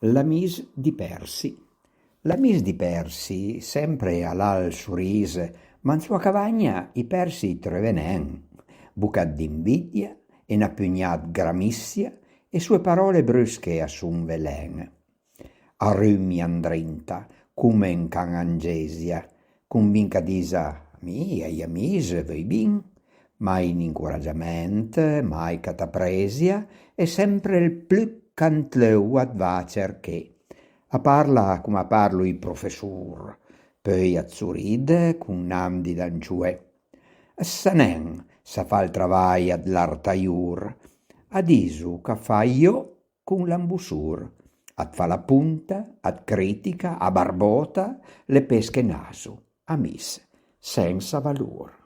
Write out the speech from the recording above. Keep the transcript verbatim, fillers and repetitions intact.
L'amis di Persi. L'amis di Persi sempre al à ël soris, ma an soa cavagna i persi i treuve nen. Bucà d'invidia e na pugnà ëd gramissia, e soe paròle brusche a son velen. A rumia andrinta, come un can an gesia, convint ch'a disa: "Mi ai amis, veuj bin", mai n'incoragiament, mai ch'a t'apresia, e sempre ël pluch ch'ant l'euva at va a cerché. A parla com a parlo ij professor, peui at soride con n'am di danciué. As sa nen s'a fa ël travaj ëd l'artajor, a diso ch'a fa jo con l'ambossor. At fa la ponta, at critica, a barbòta, l'é pes che n'aso, amis sensa valor.